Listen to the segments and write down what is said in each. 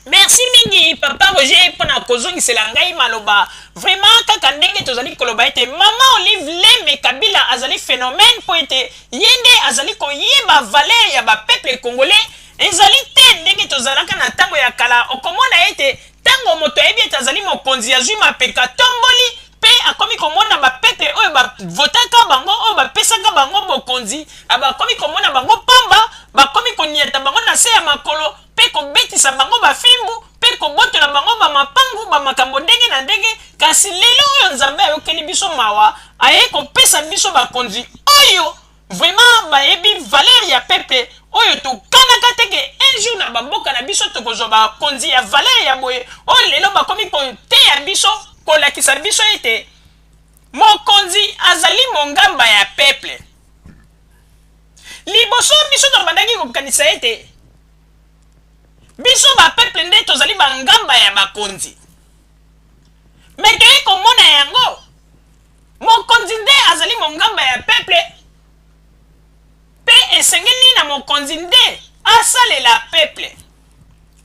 Merci mingi papa Roger pona kozongisela ngai maloba. Vraiment kaka ndenge tozali koloba ete mama Olive Lembe Kabila azali phenomène po ete ye nde azali koyeba valeur ya ba peuple congolais. Ezali te ndenge tozalaka na tango ya kala, okomona ete tango moto ayebi ete azali mokonzi azui mapeka atomboli pe akomi komona ba peuple oyo ba votaka bango oyo bapesaka bango bokonzi bakomi komona bango pamba, bakomi koniata bango na se ya makolo pe kobetisa bango ba fimbu pe kobotola bango ba mapangu ba makambo ndenge na ndenge. Kasi lelo oyo Nzambe ayokeli biso mawa, aye kopesa biso bakonzi oyo vraiment bayebi valeur ya peuple, oyo tokanaka te ke un jour na ba mboka na biso tokozwa bakonzi ya valeur ya boye, oyo lelo bakomi koteya biso, kolakisa biso ete mokonzi azali mongamba ya peuple. Liboso biso tobandaki kokanisa ete biso ba peuple nde tozali ba ngamba ya bakonzi, mais toye komona yango mokonzi nde azali mongamba ya peuple, pe esengeli na mokonzi nde asalela peuple.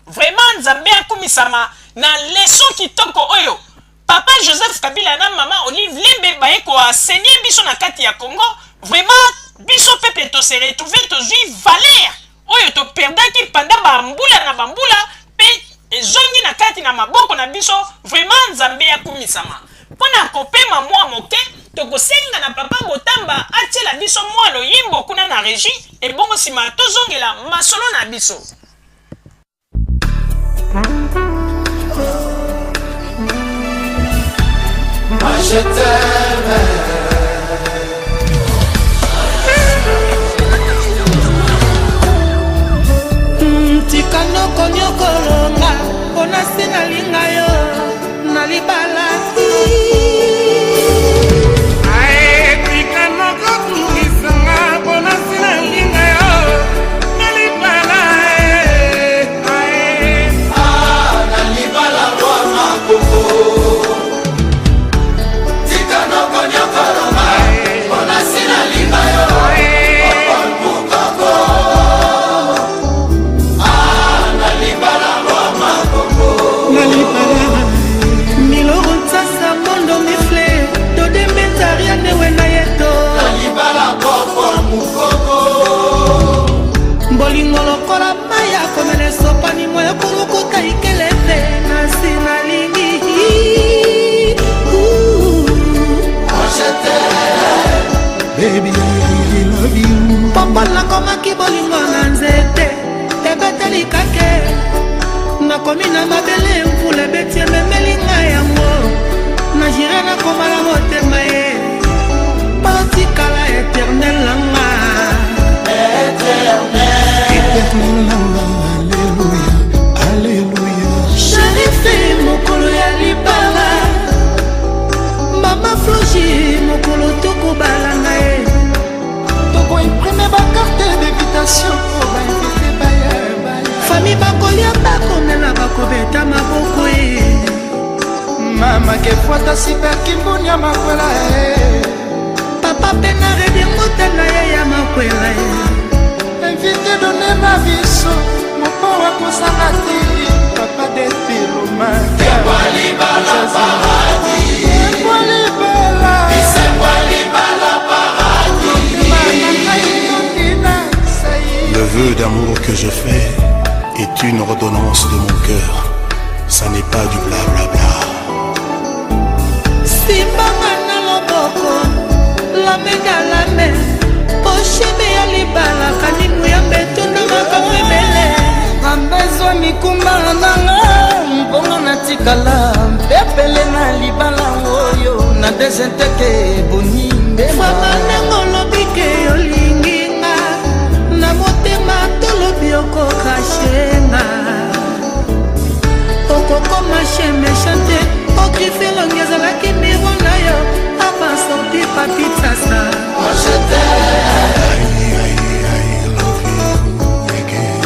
Vraiment Nzambe akumisama na leçon kitoko oyo Papa Joseph Kabila na Mama Olive Lembe baye ko enseigner biso na kati ya Congo. Vraiment biso peuple to se retrouver, tozui valeur oyo to perdaki pendant ba mbula na ba mbula, pe ezongi na kati na maboko na biso. Vraiment Nzambe akumisama. Pona kopema mua moke, tokosenga na Papa Botamba atiela biso mua loyembo kuna na regie, ebongo sima tozongela masolo na biso. Je t'aime. Tika noko nyokolonga mpona se nalinga yo na libala. Tika noko tungisanga mpona se nalinga yo na libala. Na libala roi makoko. Tika noko nyokolonga mpona se nalinga yo. Popol Mukoko. Na libala roi makoko. Na libala miloro nsasa mondo mifle todembenzaria newe na yeto. Na libala Popol Mukoko. Bolingo lokola mai ya komela esopani moya kolokota ikelete nasi nalingi. Je t'aime. Baby, I love you. Papa nakomaki bolingo na nzete ebeteli kake, nakomi na mabele mvula ebeti ememeli ngai yango na jire nakomala motema ye batikala eternel nanga. Éternel nanga, alléluia, alléluia. Sherife mokolo ya libala, mama Flogi mokolo tokobala na ye. Tokoimprime bacarte d'invitation po bainvite baya baya. Fami bakolia bakomela bakobeta maboko ye. Mama kefuata siperkimbunia makwela ye. Papa mpe na redingote na ye ya makwela ye. Invité donne na biso mopo akozanga te papa de piloma. Bisembo libala paradis. Bisembo libala. Bisembo libala paradis. Le vœu d'amour que je fais est une ordonnance de mon cœur. Ça n'est pas du blablabla. Simbanga na loboko lameka lame poshebe ya libala kanimu ya mbeto na makambo ebele. Ambezwa mikumba nanga mpongo natikala mpepele na libala oyo na desinteke boni mbema. Mama ndenge olobi ke olingi nga na motema tolobi okokrashe nga okokoma chien méchant te okrife elongi ezalaki miro na yo avant sorti papi tsasa. Je t'aime. I, I love you again.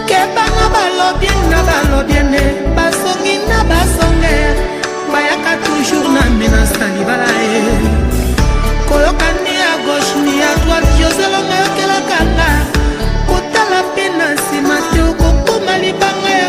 Keba na balobi na balobiene basongi na basonge bayaka toujours na menace na libala ye koyoka ni ya gauche ni ya droite joselonga yokelaka nga kotala mpe na nsima te okokoma libanga ya.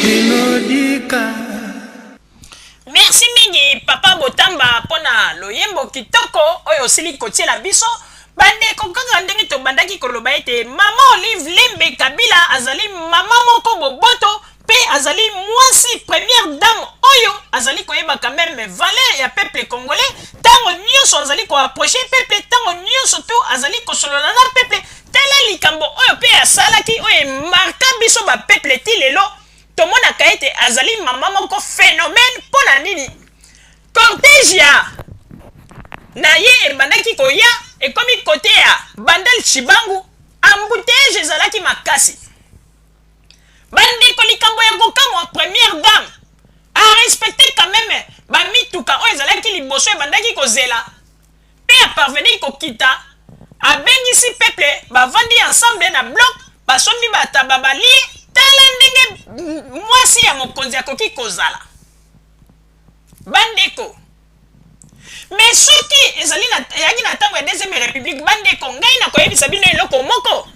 Binodika. Merci mingi papa Botamba pona loyembo kitoko oyo osili kotiela biso. Bandeko, kaka ndenge tobandaki koloba ete mama Olive Lembe Kabila azali mama moko boboto mpe azali mwasi première dame oyo azali koyeba quand même valeur ya peuple congolais. Ntango nyonso azali koapproche peuple, ntango nyonso tu azali kosolola na peuple. Tala likambo oyo mpe asalaki oyo emarka biso bapeuple ti lelo tomonaka ete azali mama moko phénomène. Mpo na nini? Cortège ya na ye ebandaki koya, ekomi kote ya Bandal Tshibangu, embouteillage ezalaki makasi. Bandeko, likambo ya kokamwa, première dame arespecte quand même bamituka oyo ezalaki liboso ebandaki kozela, mpe aparvenir kokita, abengisi peuple, bavandi ensemble na bloc, basombi bataba, balie. Tala ndenge mwasi ya mokonzi akoki kozala, bandeko. Mais soki ezali eyaki na ntango ya deuxième république, bandeko, ngai nakoyebisa bino eloko moko.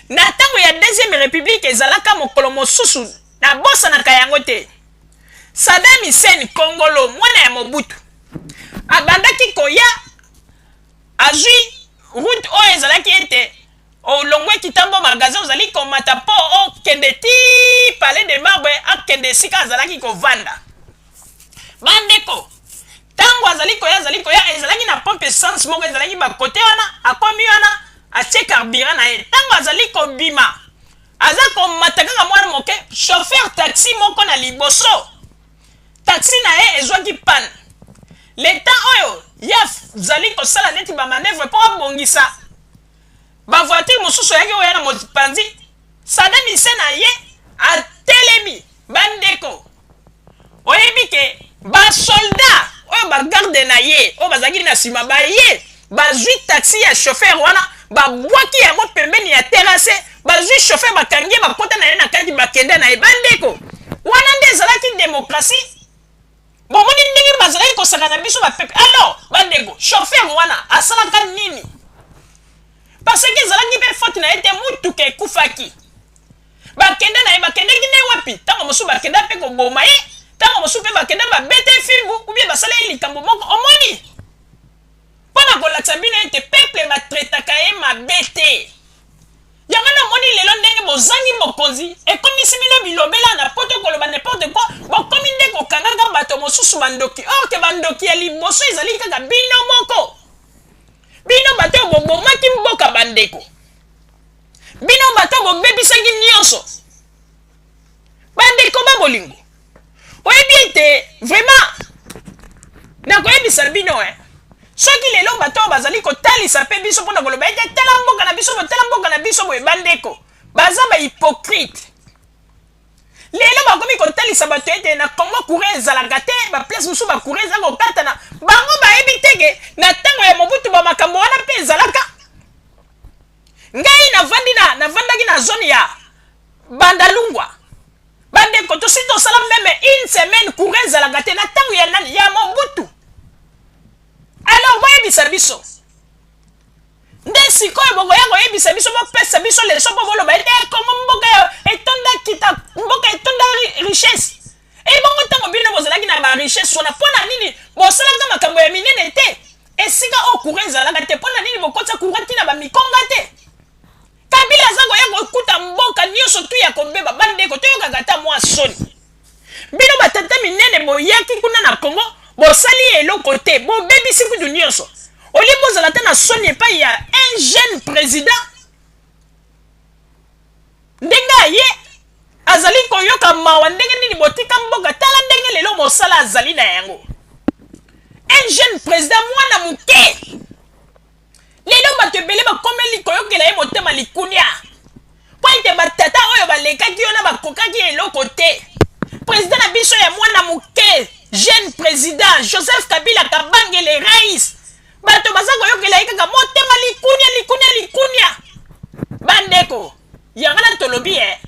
Na ntango ya deuxième république, ezalaka mokolo mosusu, nabosanaka yango te, Saddam Hussein Kongolo, mwana ya Mobutu, abandaki koya, azwi route oyo ezalaki ete olongwe Kitambo Magasin, ozali komata mpo okende ti Palais de Marbre, akende esika azalaki kovanda. Bandeko, ntango azali koya, azali koya, ezalaki na pompe essence moko ezalaki bakote wana. Akomi wana, atie carburant na ye. Ntango azali kobima, aza komata kaka mwana moke, chauffeur taxi moko na liboso, taxi na ye ezwaki panne. Le temps oyo ye azali kosala neti bamanœuvre mpo abongisa, bavoiture mosusu oyaki oya na mopanzi. Saddam Hussein na ye atelemi. Bandeko, oyebi ke basoldat oyo bagarde na ye oyo bazalaki na nsima baye, bazwi taxi ya chauffeur wana, babwaki yango pembeni ya terrasse, bazwi chauffeur, bakangi ye, bakota na ye na kati, bakende na ye. Bandeko, wana nde ezalaki démocratie. Bomoni ndenge bazalaki kosaka na biso bapepe. Alors bandeko, chauffeur wana asalaka nini? Parce que ezalaki mpe faute na ye te, mutuka ekufaki. Bakende na ye, bakendeki nde wapi? Ntango mosusu bakenda mpe koboma ye, ntango mosusu mpe bakenda babete fimbu ou bien basala ye likambo moko. Omoni, mpo na kolakisa bino ete peuple batraitaka ye mabe te. Yango namoni lelo ndenge bozangi mokonzi ekomisi bino bilobela na poto, koloba n'importe quoi. Bokomi nde kokangaka bato mosusu bandoki, or ke bandoki ya liboso ezali kaka bino moko, bino bato oyo bobomaki mboka. Bandeko, bino bato oyo bobebisaki nyonso. Bandeko ba bolingo, oyebi ete vraiment nakoyebisa bino, eh, soki lelo bato oyo bazali kotalisa mpe biso mpona koloba ete tala mboka na biso boye, tala mboka na biso boye, bandeko, baza bahypocrite. Lelo bakomi kotalisa bato ete na Congo courant ezalaka te, baplace mosusu bacourant eza kokatana. Bango bayebi teke na ntango ya Mobutu bamakambo wana mpe ezalaka. Ngai navandi na navandaki na zone ya Bandalungwa. Bandeko, tosi tosala même une semaine courant ezalaka te na ntango ya nani? Ya Mobutu. Alors boyebisa biso nde sikoyo, bokoya koyebisa biso, bopesa biso leçon mpo boloba ete Kongo mboka etonda kita, mboka etonda richesse. Ebongo ntango bino bozalaki na barichesse wana, mpo na nini bosalaka makambo ya minene te? Esika oyo courant ezalaka te, mpo na nini bokotisa courant ntina bamikonga te? Kabila aza koya kokuta mboka nyonso tu ya kobeba. Bandeko, toyokaka ata mwa soni. Bino batata minene boyaki kuna na Congo, bosali eloko te, bobebisi kutu nyonso. Olie bozala ata na soni epai ya un jeune président ndenge aye azali koyoka mawa ndenge nini botika mboka. Tala ndenge lelo mosala azali na yango. Un jeune président, mwana moke, lelo bato ebele bakomeli koyokela ye motema likunia mpo ete batata oyo balekaki wana bakokaki eloko te. Président na biso ya mwana moke, jeune président Joseph Kabila Kabangele Rais, bato baza koyokela ye kaka motema likunia, likunia, likunia. Bandeko, yango na tolobi e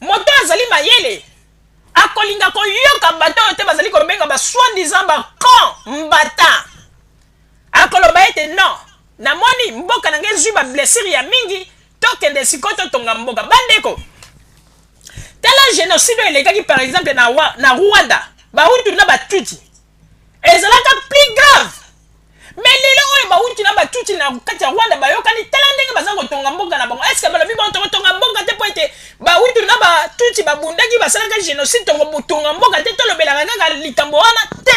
moto azali mayele akolinga koyoka bato oyo te bazali kobenga basoi-disant bacombattants. Akoloba ete non, namoni mboka na ngai ezwi bablessure ya mingi, tokende sikoyo totonga mboka. Bandeko, Tala génocide oyo elekaki par exemple na, na Rwanda, Bahutu na Batutsi, ezalaka plus grave. Mais lelo oyo Bahutu na Batutsi na kati ya Rwanda bayokani, tala ndenge baza kotonga mboka na bango. Est-ce balobi bango tokotonga mboka te mpo ete Bahutu na Batutsi babundaki, basalaka génocide, tokotonga mboka te, tolobelaka kaka likambo wana te?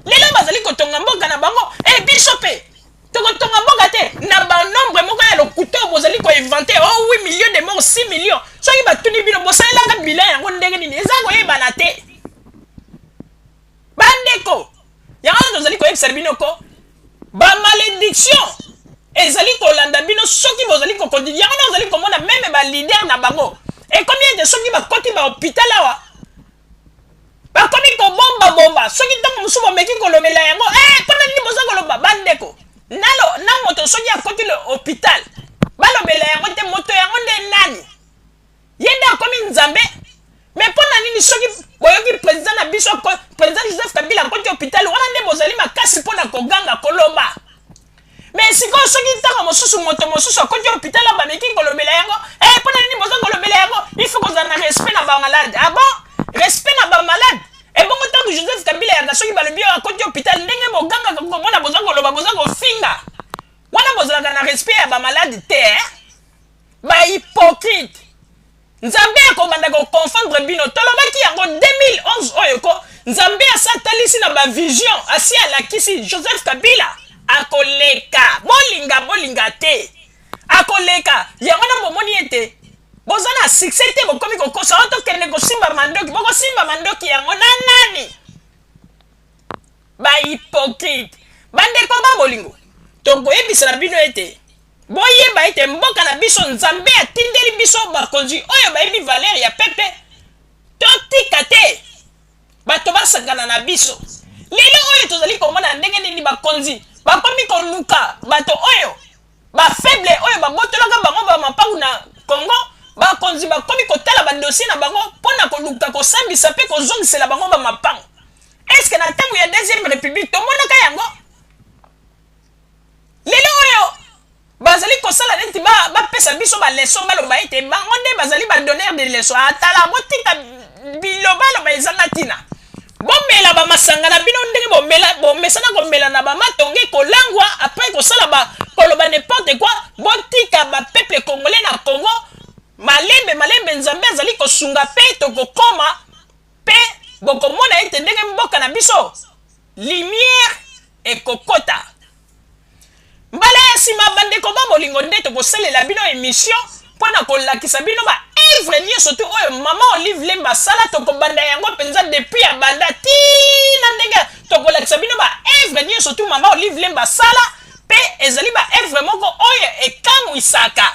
Lelo bazali kotonga mboka na bango, e biso mpe tokotonga mboka te na banombre moko ya lokuta oyo bozali koinventer, oh 8 millions de morts, 6 millions. Soki batuni bino bosalelaka bilan yango ndenge nini, eza koyebana te. Bandeko, yango wana tozali koyebisa bino ko bamalédiction ezali kolanda bino soki bozali kocontinuer yango. Na ozali komona même baleader na bango ekomi ete soki bakoti bahôpital awa, bakomi kobombabomba. Soki ntango mosusu bomeki kolobela yango, eh, mpona nini boza koloba? Bandeko, nalo na moto soki akoti le hôpital, balobela yango te. Moto yango nde nani? Ye nde akomi Nzambe? Mais mpo na nini soki boyoki président na biso, président Joseph Kabila, akoti hôpital, wana nde bozali makasi mpo na koganga, koloba? Mais sikoyo soki ntango mosusu moto mosusu akoti hôpital, bameki kolobela yango, eh, mpo na nini boza kolobela yango? Il faut kozala na respect na bamalade. Ah bon, respect na bamalade? Ebongo ntango Joseph Kabila yaka, soki balobi oyo akoti hôpital, ndenge bogangaka, komona boza koloba, boza kofinga wana, bozalaka na respect ya bamalade te, eh? Bahypocrite, Nzambe akobanda koconfondre bino. Tolobaki yango 2011 oyo ko Nzambe asi atalisi na bavision, asi alakisi Joseph Kabila akoleka. Bolinga bolinga te, akoleka. Yango na bomoni ete boza na succès te, bokomi kokosa oyo tokende kosimba mandoki. Bokosimba mandoki yango na nani? Bahypocrite. Bandeko ba bolingo, tokoyebisa na bino ete boyeba ete mboka na biso, Nzambe atindeli biso bakonzi oyo bayebi valeur ya peuple. Totika te bato basangana na biso. Lelo oyo tozali komona ndenge nini bakonzi bakomi koluka bato oyo bafaible, oyo babotolaka bango bamapangu na Congo. Bakonzi bakomi kotala badossier na bango mpo na koluka kosambisa mpe kozongisela bango bamapangu. Est-ce na ntango ya Deuxième République tomonaka yango? Lelo oyo bazali kosala neti bapesa biso baleçon, baloba ete bango nde bazali badonneur de leçon. Atala, botika bilobaloba ezanga ntina. Bomela bamasanga na bino ndenge bomela, bomesana komela na bamatonge, kolangwa, après kosala ba koloba n'importe quoi. Botika bapeuple congolais na Congo. Malembe malembe, Nzambe azali kosunga mpe tokokoma, mpe bokomona ete ndenge mboka na biso lumière ekokota. Mbala ya nsima, bandeko ba bolingo, nde tokosalela bino émission mpo na kolakisa bino baœuvre nyonso tu oyo mama Olive Lembe asala. Tokobanda yango mpenza depuis abanda ntina ndenge tokolakisa bino baœuvre nyonso tu mama Olive Lembe asala. Mpe ezali baœuvre moko oyo ekamwisaka,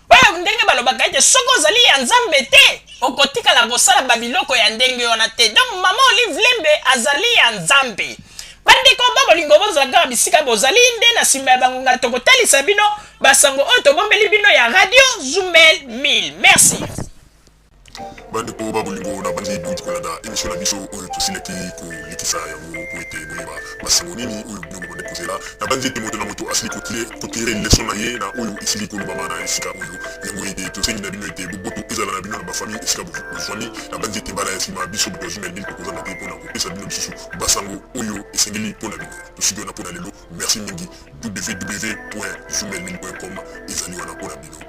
oyo ndenge balobaka ete soki ozali ya Nzambe te, okotikala kosala babiloko ya ndenge wana te. Donc mama Olive Lembe azali ya Nzambe. Bandeko ba bolingo, bozala kaka bisika bozali, nde na nsima ya bangonga tokotalisa bino basango oyo tobombeli bino ya Radio Zumel 1000. Merci. Bandeko ba bolingo, na banzi bouti kolanda émission na biso oyo tosilaki kolekisa yango po ete boyeba basango nini oyo bino bobandi kozela. Na banzi ete moto na moto asili kotirer leçon na ye na oyo esili kolobama na esika oyo. Yango ete tosengi na bino ete boboto ezala na bino na bafamille esika bozwami. Na banzi ete mbala ya nsima, biso bato ya Zumel 1000 tokozanga te mpona kopesa bino lisusu basango oyo esengeli mpo na bino. Tosuki wana mpo na lelo. Merci mingi. www zumel 1000 com ezali wana mpo na bino.